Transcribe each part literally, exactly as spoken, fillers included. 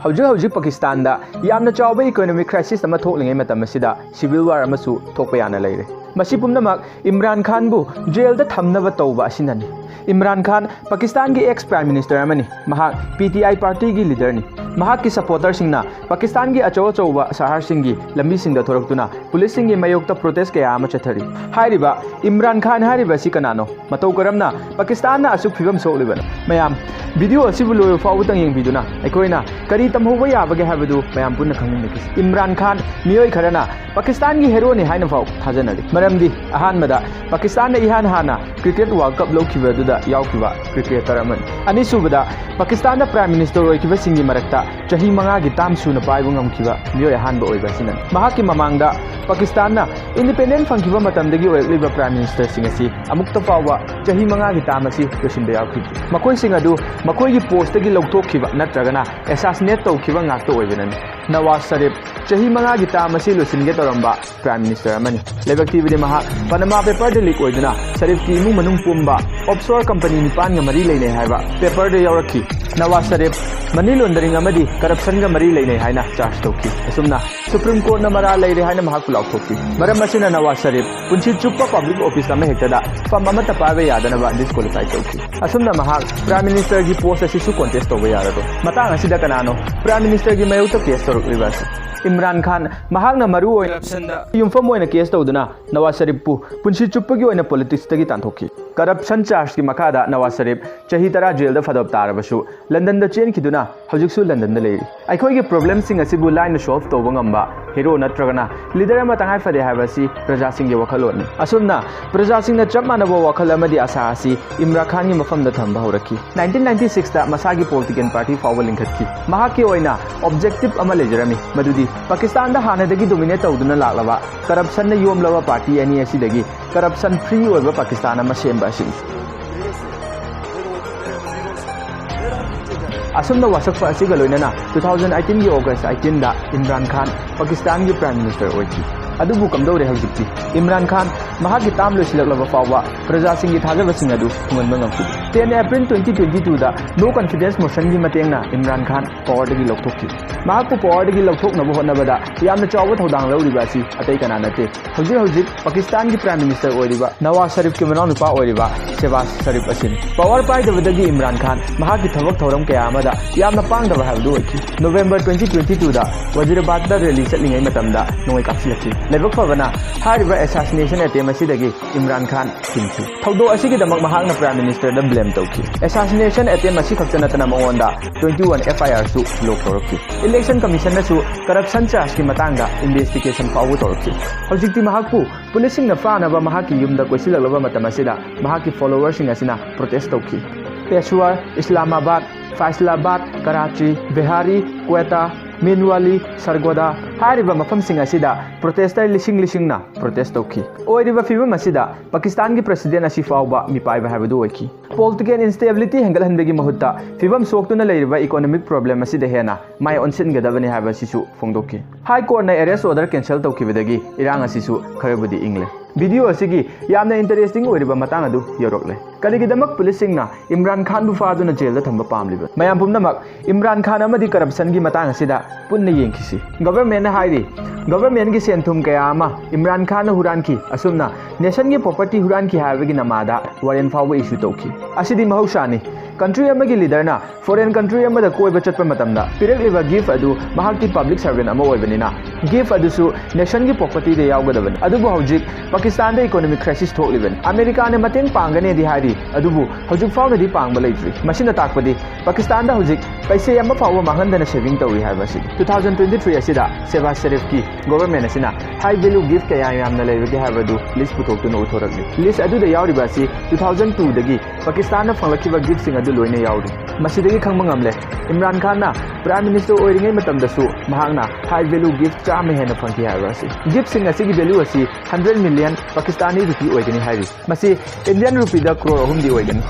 ꯍꯧꯖꯤꯛ ꯍꯧꯖꯤꯛ ꯄꯥꯀꯤꯁꯇꯥꯟꯗ ꯌꯥꯝꯅ ꯆꯥꯎꯕ economic crisis ꯑꯃ ꯊꯣꯛꯂꯤꯉꯩ ꯃꯇꯝ ꯑꯁꯤꯗ civil war ꯑꯃꯁꯨ ꯊꯣꯛꯄ ꯌꯥꯅ ꯂꯩꯔꯦ꯫ ꯃꯁꯤ ꯄꯨꯝꯅꯃꯛ ꯏꯝꯔꯥꯟ ꯈꯥꯟꯕꯨ ꯖꯦꯜꯗ ꯊꯝꯅꯕ ꯇꯧꯕ ꯑꯁꯤꯅꯅꯤ꯫ ꯏꯝꯔꯥꯟ ꯈꯥꯟ ꯄꯥꯀꯤꯁꯇꯥꯟꯒꯤ ex prime minister ꯑꯃꯅꯤ꯫ ꯃꯍꯥꯛ P T I partyꯒꯤ leaderꯅꯤ꯫ ꯃꯍꯥꯛꯀꯤ supporterꯁꯤꯡꯅ ꯄꯥꯀꯤꯁꯇꯥꯟꯒꯤ ꯑꯆꯧ ꯑꯆꯧꯕ ꯁꯍꯔꯁꯤꯡꯒꯤ ꯂꯝꯕꯤꯁꯤꯡꯗ ꯊꯣꯔꯛꯇꯨꯅ ꯄꯨꯂꯤꯁꯁꯤꯡꯒꯤ ꯃꯥꯌꯣꯛꯇ protest ꯀꯌꯥ ꯑꯃ ꯆꯠꯊꯔꯤ꯫ ꯍꯥꯏꯔꯤꯕ ꯏꯝꯔꯥꯟ ꯈꯥꯟ ꯍꯥꯏꯔꯤꯕ ꯑꯁꯤ ꯀꯅꯥꯅꯣ? ꯃꯇꯧ ꯀꯔꯝꯅ ꯄꯥꯀꯤꯁꯇꯥꯟꯅ ꯑꯁꯨꯛ ꯐꯤꯕꯝ ꯁꯣꯛꯂꯤꯕꯅꯣ? ꯃꯌꯥꯝ video ꯑꯁꯤꯕꯨ ꯂꯣꯏꯕ ꯐꯥꯎꯕꯇꯪ ꯌꯦꯡꯕꯤꯗꯨꯅ ꯑꯩꯈꯣꯏꯅ ꯀꯔꯤ ꯇꯝꯍꯧꯕ ꯌꯥꯕꯒꯦ ꯍꯥꯏꯕꯗꯨ ꯃꯌꯥꯝ ꯄꯨꯟꯅ ꯈꯪꯃꯤꯟꯅꯈꯤꯁꯤ꯫ ꯏꯝꯔꯥꯟ ꯈꯥꯟ ꯃꯤꯑꯣꯏ ꯈꯔꯅ ꯄꯥꯀꯤꯁꯇꯥꯟꯒꯤ heroꯅꯤ ꯍꯥꯏꯅ ꯐꯥꯎ ꯊꯥꯖꯅꯔꯤ꯫ ꯃꯔꯝꯗꯤ ꯑꯍꯥꯟꯕꯗ ꯄꯥꯀꯤꯁꯇꯥꯟꯅ ꯏꯍꯥꯟ ꯍꯥꯟꯅ cricket world cup ꯂꯧꯈꯤꯕ ꯑꯗꯨꯗ ꯌꯥꯎꯈꯤꯕ cricketer ꯑꯃꯅꯤ꯫ ꯑꯅꯤꯁꯨꯕꯗ ꯄꯥꯀꯤꯁꯇꯥꯟꯗ prime minister ꯑꯣꯏꯈꯤꯕꯁꯤꯡꯒꯤ ꯃꯔꯛꯇ ꯆꯍꯤ ꯃꯉꯥꯒꯤ term ꯁꯨꯅ ꯄꯥꯏꯕ ꯉꯝꯈꯤꯕ ꯃꯤꯑꯣꯏ ꯑꯍꯥꯟꯕ ꯑꯣꯏꯕ ꯑꯁꯤꯅꯅꯤ꯫ ꯃꯍꯥꯛꯀꯤ ꯃꯃꯥꯡꯗ ꯄꯥꯀꯤꯁꯇꯥꯟꯅ independent ꯐꯪꯈꯤꯕ ꯃꯇꯝꯗꯒꯤ ꯑꯣꯏꯔꯛꯂꯤꯕ prime ministerꯁꯤꯡ ꯑꯁꯤ ꯑꯃꯨꯛꯇ ꯐꯥꯎꯕ ꯆꯍꯤ ꯃꯉꯥꯒꯤ term ꯑꯁꯤ ꯂꯣꯏꯁꯤꯟꯕ ꯌꯥꯎꯈꯤꯗꯦ꯫ ꯃꯈꯣꯏꯁꯤꯡ ꯑꯗꯨ ꯃꯈꯣꯏꯒꯤ postꯇꯒꯤ ꯂꯧꯊꯣꯛꯈꯤꯕ ꯅꯠꯇ꯭ꯔꯒꯅ assassinate ꯇꯧꯈꯤꯕ ꯉꯥꯛꯇ ꯑꯣꯏꯕꯅꯅꯤ꯫ ꯅꯋꯥꯖ ꯁꯔꯤꯐ ꯆꯍꯤ ꯃꯉꯥꯒꯤ term ꯑꯁꯤ ꯂꯣꯏꯁꯤꯟꯒꯦ ꯇꯧꯔꯝꯕ prime minister ꯑꯃꯅꯤ꯫ ꯂꯥꯏꯕꯛ ꯊꯤꯕꯗꯤ ꯃꯍꯥꯛ Panama paperꯗ leak ꯑꯣꯏꯗꯨꯅ ꯁꯔꯤꯐꯀꯤ ꯏꯃꯨꯡ ꯃꯅꯨꯡ ꯄꯨꯝꯕ offshore company ꯅꯤꯄꯥꯟꯒ ꯃꯔꯤ ꯂꯩꯅꯩ ꯍꯥꯏꯕ paperꯗ ꯌꯥꯎꯔꯛꯈꯤ꯫ ꯅꯋꯥꯖ ꯁꯔꯤꯐ money laundering ꯑꯃꯗꯤ corruptionꯒ ꯃꯔꯤ ꯂꯩꯅꯩ ꯍꯥꯏꯅ charge ꯇꯧꯈꯤ꯫ ꯑꯁꯨꯝꯅ Supreme Courtꯅ ꯃꯔꯥꯜ ꯂꯩꯔꯦ ꯍꯥꯏꯅ ꯃꯍꯥꯛꯄꯨ ꯂꯥꯎꯊꯣꯛꯈꯤ꯫ ꯃꯔꯝ ꯑꯁꯤꯅ ꯅꯋꯥꯖ ꯁꯔꯤꯐ ꯄꯨꯟꯁꯤ ꯆꯨꯞꯄ public office ꯑꯃ ꯍꯦꯛꯇꯗ ꯐꯝ ꯑꯃꯠꯇ ꯄꯥꯏꯕ ꯌꯥꯗꯅꯕ disqualify ꯇꯧꯈꯤ꯫ ꯑꯁꯨꯝꯅ ꯃꯍꯥꯛ prime ministerꯒꯤ post ꯑꯁꯤꯁꯨ contest ꯇꯧꯕ ꯌꯥꯔꯔꯣꯏ꯫ ꯃꯇꯥꯡ ꯑꯁꯤꯗ ꯀꯅꯥꯅꯣ prime ministerꯒꯤ ꯃꯥꯌꯣꯛꯇ case ꯇꯧꯔꯛꯂꯤꯕ ꯑꯁꯤ? ꯏꯝꯔꯥꯟ ꯈꯥꯟ꯫ ꯃꯍꯥꯛꯅ ꯃꯔꯨ ꯑꯣꯏꯅ corruptionꯗ ꯌꯨꯝꯐꯝ ꯑꯣꯏꯅ case ꯇꯧꯗꯨꯅ ꯅꯋꯥꯖ ꯁꯔꯤꯐꯄꯨ ꯄꯨꯟꯁꯤ ꯆꯨꯞꯄꯒꯤ ꯑꯣꯏꯅ politicsꯇꯒꯤ ꯇꯥꯟꯊꯣꯛꯈꯤ꯫ Corruption chargeꯀꯤ ꯃꯈꯥꯗ ꯅꯋꯥꯖ ꯁꯔꯤꯐ ꯆꯍꯤ ꯇꯔꯥ jailꯗ ꯐꯥꯗꯣꯛ ꯇꯥꯔꯕꯁꯨ ꯂꯟꯗꯟꯗ ꯆꯦꯟꯈꯤꯗꯨꯅ ꯍꯧꯖꯤꯛꯁꯨ ꯂꯟꯗꯟꯗ ꯂꯩꯔꯤ꯫ ꯑꯩꯈꯣꯏꯒꯤ problemꯁꯤꯡ ꯑꯁꯤꯕꯨ ꯂꯥꯏꯅ solve ꯇꯧꯕ ꯉꯝꯕ hero ꯅꯠꯇ꯭ꯔꯒꯅ leader ꯑꯃ ꯇꯉꯥꯏ ꯐꯗꯦ ꯍꯥꯏꯕ ꯑꯁꯤ ꯄ꯭ꯔꯖꯥꯁꯤꯡꯒꯤ ꯋꯥꯈꯜꯂꯣꯟꯅꯤ꯫ ꯑꯁꯨꯝꯅ ꯄ꯭ꯔꯖꯥꯁꯤꯡꯅ ꯆꯞ ꯃꯥꯟꯅꯕ ꯋꯥꯈꯜ ꯑꯃꯗꯤ ꯑꯥꯁꯥ ꯑꯁꯤ ꯏꯝꯔꯥꯟ ꯈꯥꯟꯒꯤ ꯃꯐꯝꯗ ꯊꯝꯕ ꯍꯧꯔꯛꯈꯤ꯫ Nineteen ninety sixꯇ ꯃꯁꯥꯒꯤ political party ꯐꯥꯎꯕ ꯂꯤꯡꯈꯠꯈꯤ꯫ ꯃꯍꯥꯛꯀꯤ ꯑꯣꯏꯅ objective ꯑꯃ ꯂꯩꯖꯔꯝꯃꯤ, ꯃꯗꯨꯗꯤ ꯄꯥꯀꯤꯁꯇꯥꯟꯗ ꯍꯥꯟꯅꯗꯒꯤ dominate ꯇꯧꯗꯨꯅ ꯂꯥꯛꯂꯕ corruptionꯅ ꯌꯣꯝꯂꯕ party ꯑꯅꯤ ꯑꯁꯤꯗꯒꯤ corruption free ꯑꯣꯏꯕ ꯄꯥꯀꯤꯁꯇꯥꯟ ꯑꯃ ꯁꯦꯝꯕ ꯑꯁꯤꯅꯤ꯫ ꯑꯁꯨꯝꯅ ꯋꯥꯁꯛꯄ ꯑꯁꯤꯒ ꯂꯣꯏꯅꯅ two thousand eighteenꯒꯤ August eighteenꯗ ꯏꯝꯔꯥꯟ ꯈꯥꯟ ꯄꯥꯀꯤꯁꯇꯥꯟꯒꯤ prime minister ꯑꯣꯏꯈꯤ꯫ ꯑꯗꯨꯕꯨ ꯀꯝꯗꯧꯔꯦ ꯍꯧꯖꯤꯛꯇꯤ? ꯏꯝꯔꯥꯟ ꯈꯥꯟ ꯃꯍꯥꯛꯀꯤ ꯇꯥꯝ ꯂꯣꯏꯁꯤꯜꯂꯛꯂꯕ ꯐꯥꯎꯕ ꯄ꯭ꯔꯖꯥꯁꯤꯡꯒꯤ ꯊꯥꯖꯕꯁꯤꯡ ꯑꯗꯨ ꯊꯨꯡꯍꯟꯕ ꯉꯝꯈꯤꯗꯦ꯫ ten April twenty twenty twoꯗ no confidence motionꯒꯤ ꯃꯇꯦꯡꯅ ꯏꯝꯔꯥꯟ ꯈꯥꯟ powerꯗꯒꯤ ꯂꯧꯊꯣꯛꯈꯤ꯫ ꯃꯍꯥꯛꯄꯨ powerꯗꯒꯤ ꯂꯧꯊꯣꯛꯅꯕ ꯍꯣꯠꯅꯕꯗ ꯌꯥꯝꯅ ꯆꯥꯎꯕ ꯊꯧꯗꯥꯡ ꯂꯧꯔꯤꯕ ꯑꯁꯤ ꯑꯇꯩ ꯀꯅꯥ ꯅꯠꯇꯦ, ꯍꯧꯖꯤꯛ ꯍꯧꯖꯤꯛ ꯄꯥꯀꯤꯁꯇꯥꯟꯒꯤ Prime Minister ꯑꯣꯏꯔꯤꯕ ꯅꯋꯥꯖ ꯁꯔꯤꯐꯀꯤ ꯃꯅꯥꯎꯅꯨꯄꯥ ꯑꯣꯏꯔꯤꯕ ꯁꯦꯕꯥꯖ ꯁꯔꯤꯐ ꯑꯁꯤꯅꯤ꯫ Power ꯄꯥꯏꯗꯕꯗꯒꯤ ꯏꯝꯔꯥꯟ ꯈꯥꯟ ꯃꯍꯥꯛꯀꯤ ꯊꯕꯛ ꯊꯧꯔꯝ ꯀꯌꯥ ꯑꯃꯗ ꯌꯥꯝꯅ ꯄꯥꯡꯗꯕ ꯍꯥꯏꯕꯗꯨ ꯑꯣꯏꯈꯤ꯫ November twenty twenty twoꯗ ꯋꯖꯤꯔꯥꯕꯥꯗꯇ rally ꯆꯠꯂꯤꯉꯩ ꯃꯇꯝꯗ ꯅꯣꯡꯃꯩ ꯀꯥꯞꯁꯤꯜꯂꯛꯈꯤ꯫ ꯂꯥꯏꯕꯛ ꯐꯕꯅ, ꯍꯥꯏꯔꯤꯕ assassination attempt ꯑꯁꯤꯗꯒꯤ ꯏꯝꯔꯥꯟ ꯈꯥꯟ ꯊꯤꯡꯈꯤ꯫ ꯊꯧꯗꯣꯛ ꯑꯁꯤꯒꯤꯗꯃꯛ ꯃꯍꯥꯛꯅ Prime Ministerꯗ blame ꯇꯧꯈꯤ꯫ Assassination attempt ꯑꯁꯤ ꯈꯛꯇ ꯅꯠꯇꯅ ꯃꯉꯣꯟꯗ twenty one F I Rꯁꯨ lodge ꯇꯧꯔꯛꯈꯤ꯫ Election Commissionꯅꯁꯨ corruption chargeꯀꯤ ꯃꯇꯥꯡꯗ investigation ꯐꯥꯎꯕ ꯇꯧꯔꯛꯈꯤ꯫ ꯍꯧꯖꯤꯛꯇꯤ ꯃꯍꯥꯛꯄꯨ ꯄꯨꯂꯤꯁꯁꯤꯡꯅ ꯐꯥꯅꯕ ꯃꯍꯥꯛꯀꯤ ꯌꯨꯝꯗ ꯀꯣꯏꯁꯤꯜꯂꯛꯂꯕ ꯃꯇꯝ ꯑꯁꯤꯗ ꯃꯍꯥꯛꯀꯤ followerꯁꯤꯡ ꯑꯁꯤꯅ protest ꯇꯧꯈꯤ꯫ ꯄꯦꯁꯋꯥꯔ, ꯏꯁꯂꯥꯃꯥꯕꯥꯗ, ꯐꯥꯏꯁꯂꯥꯕꯥꯗ, ꯀꯔꯥꯆꯤ, ꯕꯦꯍꯥꯔꯤ, ꯀ꯭ꯋꯦꯇꯥ, ꯃꯤꯟꯋꯥꯂꯤ, ꯁꯔꯒꯣꯗꯥ ꯍꯥꯏꯔꯤꯕ ꯃꯐꯝꯁꯤꯡ ꯑꯁꯤꯗ protester ꯂꯤꯁꯤꯡ ꯂꯤꯁꯤꯡꯅ protest ꯇꯧꯈꯤ꯫ ꯑꯣꯏꯔꯤꯕ ꯐꯤꯕꯝ ꯑꯁꯤꯗ ꯄꯥꯀꯤꯁꯇꯥꯟꯒꯤ President ꯑꯁꯤ ꯐꯥꯎꯕ ꯃꯤꯄꯥꯏꯕ ꯍꯥꯏꯕꯗꯨ ꯑꯣꯏꯈꯤ꯫ Political instability ꯍꯦꯟꯒꯠꯍꯟꯕꯒꯤ ꯃꯍꯨꯠꯇ ꯐꯤꯕꯝ ꯁꯣꯛꯇꯨꯅ ꯂꯩꯔꯤꯕ economic problem ꯑꯁꯤꯗ ꯍꯦꯟꯅ ꯃꯥꯏ ꯑꯣꯟꯁꯤꯟꯒꯗꯕꯅꯤ ꯍꯥꯏꯕ ꯑꯁꯤꯁꯨ ꯐꯣꯡꯗꯣꯛꯈꯤ꯫ High Courtꯅ arrest order cancel ꯇꯧꯈꯤꯕꯗꯒꯤ ꯏꯔꯥꯡ ꯑꯁꯤꯁꯨ ꯈꯔꯕꯨꯗꯤ ꯏꯪꯂꯦ꯫ Video ꯑꯁꯤꯒꯤ ꯌꯥꯝꯅ interesting ꯑꯣꯏꯔꯤꯕ ꯃꯇꯥꯡ ꯑꯗꯨ ꯌꯧꯔꯛꯂꯦ꯫ ꯀꯔꯤꯒꯤꯗꯃꯛ ꯄꯨꯂꯤꯁꯁꯤꯡꯅ ꯏꯝꯔꯥꯟ ꯈꯥꯟꯕꯨ ꯐꯥꯗꯨꯅ ꯖꯦꯜꯗ ꯊꯝꯕ ꯄꯥꯝꯂꯤꯕ? ꯃꯌꯥꯝ ꯄꯨꯝꯅꯃꯛ ꯏꯝꯔꯥꯟ ꯈꯥꯟ ꯑꯃꯗꯤ corruptionꯒꯤ ꯃꯇꯥꯡ ꯑꯁꯤꯗ ꯄꯨꯟꯅ ꯌꯦꯡꯈꯤꯁꯤ꯫ Governmentꯅ ꯍꯥꯏꯔꯤ, governmentꯒꯤ ꯁꯦꯟ ꯊꯨꯝ ꯀꯌꯥ ꯑꯃ ꯏꯝꯔꯥꯟ ꯈꯥꯟꯅ ꯍꯨꯔꯥꯟꯈꯤ, ꯑꯁꯨꯝꯅ nationꯒꯤ property ꯍꯨꯔꯥꯟꯈꯤ ꯍꯥꯏꯕꯒꯤ ꯅꯃꯥꯗ warrant ꯐꯥꯎꯕ issue ꯇꯧꯈꯤ꯫ ꯑꯁꯤꯗꯤ ꯃꯍꯧꯁꯥꯅꯤ꯫ Country ꯑꯃꯒꯤ leaderꯅ foreign country ꯑꯃꯗ ꯀꯣꯏꯕ ꯆꯠꯄ ꯃꯇꯝꯗ ꯄꯤꯔꯛꯂꯤꯕ gift ꯑꯗꯨ ꯃꯍꯥꯛꯇꯤ public servant ꯑꯃ ꯑꯣꯏꯕꯅꯤꯅ gift ꯑꯗꯨꯁꯨ nationꯒꯤ propertyꯗ ꯌꯥꯎꯒꯗꯕꯅꯤ꯫ ꯑꯗꯨꯕꯨ ꯍꯧꯖꯤꯛ ꯄꯥꯀꯤꯁꯇꯥꯟꯗ economic crisis ꯊꯣꯛꯂꯤꯕꯅꯤ꯫ ꯑꯃꯦꯔꯤꯀꯥꯅ ꯃꯇꯦꯡ ꯄꯥꯡꯒꯅꯤꯗꯤ ꯍꯥꯏꯔꯤ, ꯑꯗꯨꯕꯨ ꯍꯧꯖꯤꯛ ꯐꯥꯎꯅꯗꯤ ꯄꯥꯡꯕ ꯂꯩꯇ꯭ꯔꯤ꯫ ꯃꯁꯤꯅ ꯇꯥꯛꯄꯗꯤ ꯄꯥꯀꯤꯁꯇꯥꯟꯗ ꯍꯧꯖꯤꯛ ꯄꯩꯁꯦ ꯑꯃ ꯐꯥꯎꯕ ꯃꯥꯡꯍꯟꯗꯅ saving ꯇꯧꯔꯤ ꯍꯥꯏꯕ ꯑꯁꯤꯅꯤ꯫ Two thousand twenty three ꯑꯁꯤꯗ ꯁꯦꯕꯥꯖ ꯁꯔꯤꯐꯀꯤ government ꯑꯁꯤꯅ high value gift ꯀꯌꯥ ꯌꯥꯝꯅ ꯂꯩꯕꯒꯦ ꯍꯥꯏꯕꯗꯨ list ꯄꯨꯊꯣꯛꯇꯨꯅ ꯎꯠꯊꯣꯔꯛꯂꯤ꯫ List ꯑꯗꯨꯗ ꯌꯥꯎꯔꯤꯕ ꯑꯁꯤ two thousand twoꯗꯒꯤ ꯄꯥꯀꯤꯁꯇꯥꯟꯅ ꯐꯪꯂꯛꯈꯤꯕ ꯒꯤꯐꯁꯤꯡ ꯑꯗꯨ ꯂꯣꯏꯅ ꯌꯥꯎꯔꯤ꯫ ꯃꯁꯤꯗꯒꯤ ꯈꯪꯕ ꯉꯝꯂꯦ, ꯏꯝꯔꯥꯟ ꯈꯥꯟꯅ Prime Minister ꯑꯣꯏꯔꯤꯉꯩ ꯃꯇꯝꯗꯁꯨ ꯃꯍꯥꯛꯅ high value gift ꯆꯥꯝꯃ ꯍꯦꯟꯅ ꯐꯪꯈꯤ ꯍꯥꯏꯕ ꯑꯁꯤ꯫ ꯒꯤꯐꯁꯤꯡ ꯑꯁꯤꯒꯤ value ꯑꯁꯤ hundred million Pakistani rupee ꯑꯣꯏꯒꯅꯤ ꯍꯥꯏꯔꯤ꯫ ꯃꯁꯤ Indian rupeeꯗ ꯀ꯭ꯔꯣꯔ ꯑꯍꯨꯝꯗꯤ ꯑꯣꯏꯒꯅꯤ꯫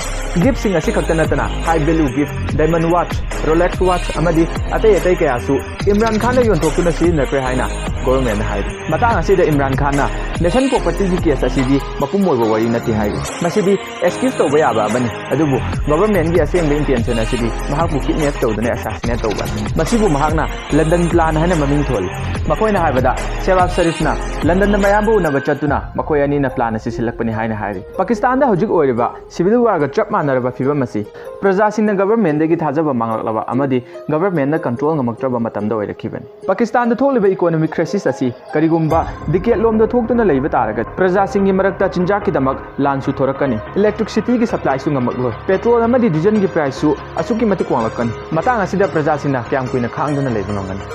ꯒꯤꯐꯁꯤꯡ ꯑꯁꯤ ꯈꯛꯇ ꯅꯠꯇꯅ high value gift, diamond watch, Rolex watch ꯑꯃꯗꯤ ꯑꯇꯩ ꯑꯇꯩ ꯀꯌꯥꯁꯨ ꯏꯝꯔꯥꯟ ꯈꯥꯟꯅ ꯌꯣꯟꯊꯣꯛꯇꯨꯅ ꯁꯤꯖꯤꯟꯅꯈ꯭ꯔꯦ ꯍꯥꯏꯅ ꯒꯣꯚꯔꯟꯃꯦꯟꯠꯅ ꯍꯥꯏꯔꯤ꯫ ꯃꯇꯥꯡ ꯑꯁꯤꯗ ꯏꯝꯔꯥꯟ ꯈꯥꯟꯅ ꯅꯦꯁꯟ ꯄ꯭ꯔꯣꯄꯔꯇꯤꯒꯤ ꯀꯦꯁ ꯑꯁꯤꯗꯤ ꯃꯄꯨꯝ ꯑꯣꯏꯕ ꯋꯥꯔꯤ ꯅꯠꯇꯦ ꯍꯥꯏꯔꯤ꯫ ꯃꯁꯤꯗꯤ ꯑꯦꯛꯁꯀ꯭ꯌꯨꯁ ꯇꯧꯕ ꯌꯥꯕ ꯑꯃꯅꯤ, ꯑꯗꯨꯕꯨ ꯒꯣꯚꯔꯟꯃꯦꯟꯠꯀꯤ ꯑꯁꯦꯡꯕ ꯏꯟꯇꯦꯟꯁꯟ ꯑꯁꯤꯗꯤ ꯃꯍꯥꯛꯄꯨ ꯀꯤꯗꯅꯦꯞ ꯇꯧꯗꯨꯅ ꯑꯦꯁꯥꯁꯤꯅꯦꯠ ꯇꯧꯕ ꯑꯁꯤꯅꯤ꯫ ꯃꯁꯤꯕꯨ ꯃꯍꯥꯛꯅ ꯂꯟꯗꯟ ꯄ꯭ꯂꯥꯟ ꯍꯥꯏꯅ ꯃꯃꯤꯡ ꯊꯣꯜꯂꯤ꯫ ꯃꯈꯣꯏꯅ ꯍꯥꯏꯕꯗ ꯁꯦꯍꯕꯥꯖ ꯁꯔꯤꯐꯅ ꯂꯟꯗꯟꯗ ꯃꯌꯥꯝꯕꯨ ꯎꯅꯕ ꯆꯠꯇꯨꯅ ꯃꯈꯣꯏ ꯑꯅꯤꯅ ꯄ꯭ꯂꯥꯟ ꯑꯁꯤ ꯁꯤꯜꯂꯛꯄꯅꯤ ꯍꯥꯏꯅ ꯍꯥꯏꯔꯤ꯫ ꯄꯥꯀꯤꯁꯇꯥꯟꯗ ꯍꯧꯖꯤꯛ ꯑꯣꯏꯔꯤꯕ ꯁꯤꯚꯤꯜ ꯋꯥꯔꯒ ꯆꯞ ꯃꯥꯟꯅꯔꯕ ꯐꯤꯚꯝ ꯑꯁꯤ ꯄ꯭ꯔꯖꯥꯁꯤꯡꯅ ꯒꯚꯔꯟꯃꯦꯟꯠꯇꯒꯤ ꯊꯥꯖꯕ ꯃꯥꯡꯂꯛꯂꯕ ꯑꯃꯗꯤ ꯒꯚꯔꯟꯃꯦꯟꯠꯅ ꯀꯟꯇ꯭ꯔꯣꯜ ꯉꯝꯃꯛꯇ꯭ꯔꯕ ꯃꯇꯝꯗ ꯑꯣꯏꯔꯛꯈꯤꯕꯅꯤ꯫ ꯄꯥꯀꯤꯁꯇꯥꯟꯗ ꯊꯣꯛꯂꯤꯕ ꯏꯀꯣꯅꯣꯃꯤꯛ ꯀ꯭ꯔꯥꯏꯁꯤꯁ ꯑꯁꯤ ꯀꯔꯤꯒꯨꯝꯕ ꯗꯤꯀꯦꯠ ꯂꯣꯝꯗ ꯊꯣꯛꯇꯨꯅ ꯂꯩꯕ ꯇꯥꯔꯒꯗꯤ ꯄ꯭ꯔꯖꯥꯁꯤꯡꯒꯤ ꯃꯔꯛꯇ ꯆꯤꯟꯖꯥꯛꯀꯤꯗꯃꯛ ꯂꯥꯟꯁꯨ ꯊꯣꯔꯛꯀꯅꯤ, ꯏꯂꯦꯛꯇ꯭ꯔꯤꯛꯁꯤꯇꯤꯒꯤ ꯁꯄ꯭ꯂꯥꯏꯁꯨ ꯉꯝꯃꯛꯂꯣꯏ, ꯄꯦꯇ꯭ꯔꯣꯜ ꯑꯃꯗꯤ ꯗꯤꯖꯜꯒꯤ ꯄ꯭ꯔꯥꯏꯁꯁꯨ ꯑꯁꯨꯛꯀꯤ ꯃꯇꯤꯛ ꯋꯥꯡꯂꯛꯀꯅꯤ꯫ ꯃꯇꯥꯡ ꯑꯁꯤꯗ ꯄ꯭ꯔꯖꯥꯁꯤꯡꯅ ꯀꯌꯥꯝ ꯀꯨꯏꯅ ꯈꯥꯡꯗꯨꯅ ꯂꯩꯕ ꯉꯝꯒꯅꯤ?